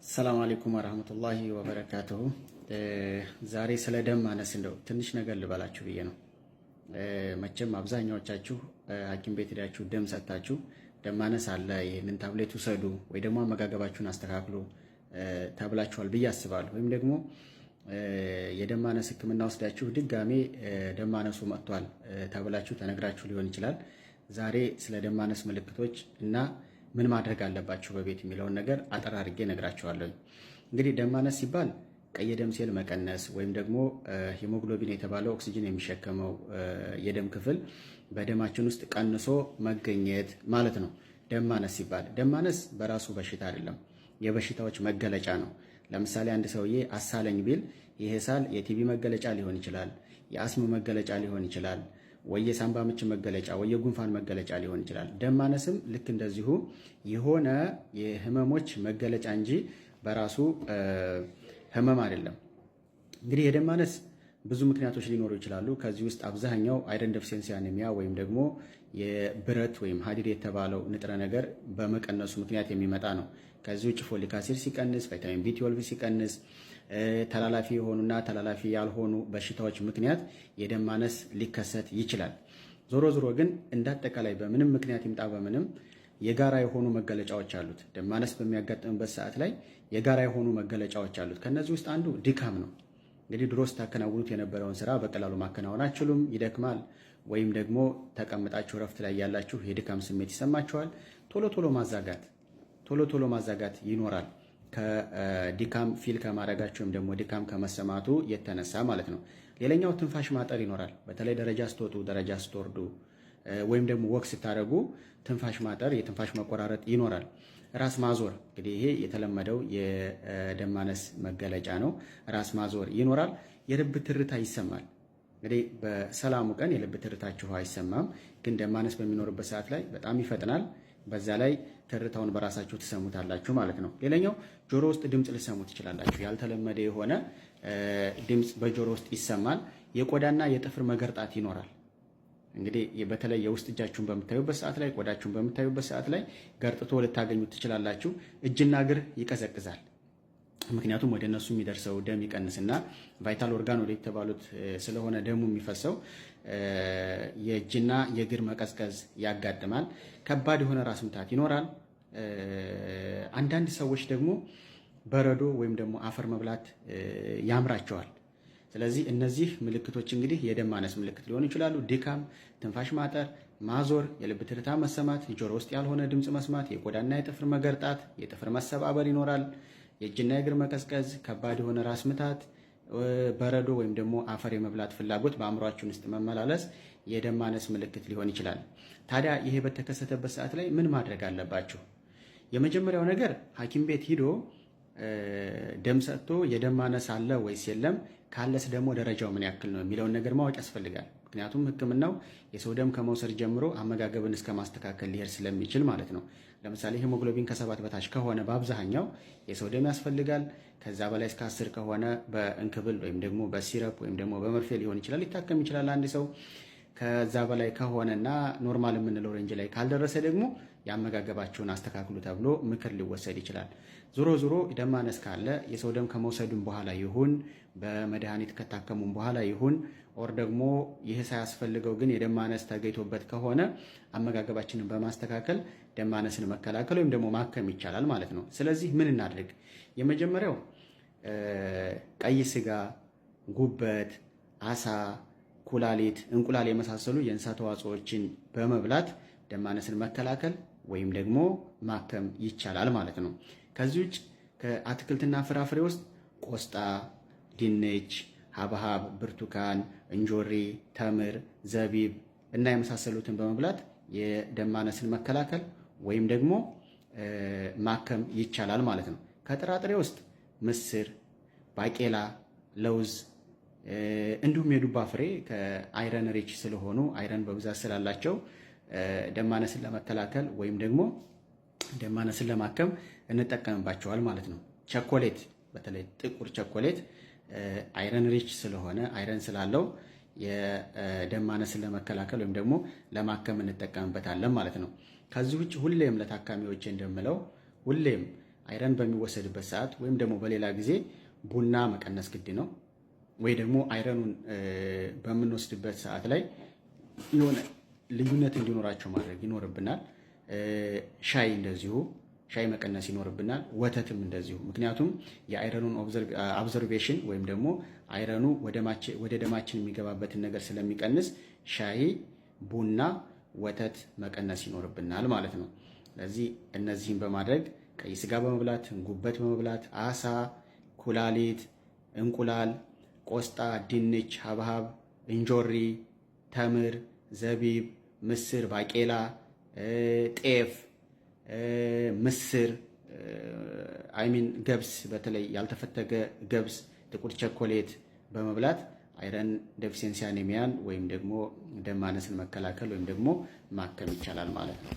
ሰላም አለይኩም ወራህመቱላሂ ወበረካቱሁ። ዛሬ ስለ ደም ማነስ እንደው ትንሽ ነገር ልበላችሁ ብዬ ነው። መቼም አብዛኛዎቻችሁ ሐኪም ቤት ሄዳችሁ ደም ሰጥታችሁ ደም ማነስ አለ፣ ይህንን ታብሌት ውሰዱ ወይ ደግሞ አመጋገባችሁን አስተካክሉ ተብላችኋል ብዬ አስባለሁ። ወይም ደግሞ የደም ማነስ ሕክምና ወስዳችሁ ድጋሜ ደም ማነሱ መጥቷል ተብላችሁ ተነግራችሁ ሊሆን ይችላል። ዛሬ ስለ ደም ማነስ ምልክቶች እና ምን ማድረግ አለባችሁ በቤት የሚለውን ነገር አጠር አድርጌ እነግራችኋለሁ። እንግዲህ ደም ማነስ ሲባል ቀይ የደም ሴል መቀነስ ወይም ደግሞ ሂሞግሎቢን የተባለው ኦክሲጅን የሚሸከመው የደም ክፍል በደማችን ውስጥ ቀንሶ መገኘት ማለት ነው። ደም ማነስ ሲባል ደም ማነስ በራሱ በሽታ አይደለም፣ የበሽታዎች መገለጫ ነው። ለምሳሌ አንድ ሰውዬ አሳለኝ ቢል ይሄ ሳል የቲቢ መገለጫ ሊሆን ይችላል፣ የአስም መገለጫ ሊሆን ይችላል፣ ወይ የሳምባ ምች መገለጫ ወይ የጉንፋን መገለጫ ሊሆን ይችላል። ደም ማነስም ልክ እንደዚሁ የሆነ የህመሞች መገለጫ እንጂ በራሱ ህመም አይደለም። እንግዲህ የደም ማነስ ብዙ ምክንያቶች ሊኖሩ ይችላሉ። ከዚህ ውስጥ አብዛኛው iron deficiency anemia ወይም ደግሞ የብረት ወይም ሀዲድ የተባለው ንጥረ ነገር በመቀነሱ ምክንያት የሚመጣ ነው። ከዚህ ውጭ folic acid ሲቀንስ፣ ቫይታሚን B12 ሲቀንስ፣ ተላላፊ የሆኑና ተላላፊ ያልሆኑ በሽታዎች ምክንያት የደም ማነስ ሊከሰት ይችላል። ዞሮ ዞሮ ግን እንዳጠቃላይ በምንም ምክንያት ይምጣ በምንም የጋራ የሆኑ መገለጫዎች አሉት። ደም ማነስ በሚያጋጥምበት ሰዓት ላይ የጋራ የሆኑ መገለጫዎች አሉት። ከነዚህ ውስጥ አንዱ ድካም ነው። እንግዲህ ድሮ ስታከናውኑት የነበረውን ስራ በቀላሉ ማከናወን አትችሉም፣ ይደክማል። ወይም ደግሞ ተቀምጣችሁ እረፍት ላይ ያላችሁ የድካም ስሜት ይሰማችኋል። ቶሎ ቶሎ ማዛጋት ቶሎ ቶሎ ማዛጋት ይኖራል። ከድካም feel ከማድረጋችሁ ወይም ደግሞ ድካም ከመሰማቱ የተነሳ ማለት ነው። ሌላኛው ትንፋሽ ማጠር ይኖራል። በተለይ ደረጃ ስትወጡ፣ ደረጃ ስትወርዱ ወይም ደግሞ walk ስታደርጉ ትንፋሽ ማጠር፣ የትንፋሽ መቆራረጥ ይኖራል። ራስ ማዞር እንግዲህ ይሄ የተለመደው የደም ማነስ መገለጫ ነው። ራስ ማዞር ይኖራል። የልብ ትርታ ይሰማል። እንግዲህ በሰላሙ ቀን የልብ ትርታችሁ አይሰማም፣ ግን ደም ማነስ በሚኖርበት ሰዓት ላይ በጣም ይፈጥናል። በዛ ላይ ትርታውን በራሳችሁ ትሰሙታላችሁ ማለት ነው። ሌላኛው ጆሮ ውስጥ ድምፅ ልሰሙ ትችላላችሁ። ያልተለመደ የሆነ ድምፅ በጆሮ ውስጥ ይሰማል። የቆዳና የጥፍር መገርጣት ይኖራል። እንግዲህ በተለይ የውስጥ እጃችሁን በምታዩበት ሰዓት ላይ፣ ቆዳችሁን በምታዩበት ሰዓት ላይ ገርጥቶ ልታገኙት ትችላላችሁ። እጅና እግር ይቀዘቅዛል። ምክንያቱም ወደ እነሱ የሚደርሰው ደም ይቀንስና vital organ ወደ የተባሉት ስለሆነ ደሙ የሚፈሰው የእጅና የእግር መቀዝቀዝ ያጋጥማል። ከባድ የሆነ ራስ ምታት ይኖራል። አንዳንድ ሰዎች ደግሞ በረዶ ወይም ደግሞ አፈር መብላት ያምራቸዋል። ስለዚህ እነዚህ ምልክቶች እንግዲህ የደም ማነስ ምልክት ሊሆኑ ይችላሉ። ድካም፣ ትንፋሽ ማጠር፣ ማዞር፣ የልብ ትርታ መሰማት፣ ጆሮ ውስጥ ያልሆነ ድምፅ መስማት፣ የቆዳና የጥፍር መገርጣት፣ የጥፍር መሰባበር ይኖራል። የእጅና የእግር መቀዝቀዝ፣ ከባድ የሆነ ራስ ምታት፣ በረዶ ወይም ደግሞ አፈር የመብላት ፍላጎት በአእምሯችን ውስጥ መመላለስ የደም ማነስ ምልክት ሊሆን ይችላል። ታዲያ ይሄ በተከሰተበት ሰዓት ላይ ምን ማድረግ አለባችሁ? የመጀመሪያው ነገር ሐኪም ቤት ሂዶ ደም ሰጥቶ የደም ማነስ አለ ወይስ የለም፣ ካለስ ደግሞ ደረጃው ምን ያክል ነው የሚለውን ነገር ማወቅ ያስፈልጋል። ምክንያቱም ሕክምናው የሰው ደም ከመውሰድ ጀምሮ አመጋገብን እስከ ማስተካከል ሊሄድ ስለሚችል ማለት ነው። ለምሳሌ ሄሞግሎቢን ከ7 በታች ከሆነ በአብዛኛው የሰው ደም ያስፈልጋል። ከዛ በላይ እስከ 10 ከሆነ በእንክብል ወይም ደግሞ በ syrup ወይም ደግሞ በመርፌ ሊሆን ይችላል ሊታከም ይችላል አንድ ሰው። ከዛ በላይ ከሆነና normal የምንለው range ላይ ካልደረሰ ደግሞ የአመጋገባቸውን አስተካክሉ ተብሎ ምክር ሊወሰድ ይችላል። ዞሮ ዞሮ ደም ማነስ ካለ የሰው ደም ከመውሰዱም በኋላ ይሁን በመድኃኒት ከታከሙም በኋላ ይሁን or ደግሞ ይህ ሳያስፈልገው ግን የደም ማነስ ተገኝቶበት ከሆነ አመጋገባችንን በማስተካከል ደም ማነስን መከላከል ወይም ደግሞ ማከም ይቻላል ማለት ነው። ስለዚህ ምን እናድርግ? የመጀመሪያው ቀይ ስጋ፣ ጉበት፣ አሳ፣ ኩላሊት፣ እንቁላል የመሳሰሉ የእንስሳት ተዋጽኦዎችን በመብላት ደም ማነስን መከላከል ወይም ደግሞ ማከም ይቻላል ማለት ነው። ከዚህ ውጭ ከአትክልትና ፍራፍሬ ውስጥ ቆስጣ፣ ድንች፣ ሀብሀብ፣ ብርቱካን፣ እንጆሪ፣ ተምር፣ ዘቢብ እና የመሳሰሉትን በመብላት የደም ማነስን መከላከል ወይም ደግሞ ማከም ይቻላል ማለት ነው። ከጥራጥሬ ውስጥ ምስር፣ ባቄላ፣ ለውዝ እንዲሁም የዱባ ፍሬ ከ iron rich ስለሆኑ iron በብዛት ስላላቸው ደም ማነስን ለመከላከል ወይም ደግሞ ደም ማነስን ለማከም እንጠቀምባቸዋል ማለት ነው። ቸኮሌት በተለይ ጥቁር ቸኮሌት iron rich ስለሆነ iron ስላለው የደም ማነስን ለመከላከል ወይም ደግሞ ለማከም እንጠቀምበታለን ማለት ነው። ከዚህ ውጭ ሁሌም ለታካሚዎች እንደምለው ሁሌም Iron በሚወሰድበት ሰዓት ወይም ደግሞ በሌላ ጊዜ ቡና መቀነስ ግድ ነው። ወይ ደግሞ iron ኑን በምንወስድበት ሰዓት ላይ የሆነ ልዩነት እንዲኖራቸው ማድረግ ይኖርብናል። ሻይ እንደዚሁ፣ ሻይ መቀነስ ይኖርብናል። ወተትም እንደዚሁ። ምክንያቱም የ iron ኑን absorption ወይም ደግሞ iron ኑ ወደ ደማችን የሚገባበትን ነገር ስለሚቀንስ ሻይ፣ ቡና፣ ወተት መቀነስ ይኖርብናል ማለት ነው። ስለዚህ እነዚህን በማድረግ፣ ቀይ ስጋ በመብላት፣ ጉበት በመብላት፣ አሳ፣ ኩላሊት፣ እንቁላል፣ ቆስጣ፣ ድንች፣ ሀብሀብ፣ እንጆሪ፣ ተምር፣ ዘቢብ፣ ምስር፣ ባቄላ፣ ጤፍ፣ ምስር፣ I mean ገብስ፣ በተለይ ያልተፈተገ ገብስ፣ ጥቁር ቸኮሌት በመብላት iron deficiency anemia ን ወይም ደግሞ ደም ማነስን መከላከል ወይም ደግሞ ማከም ይቻላል ማለት ነው።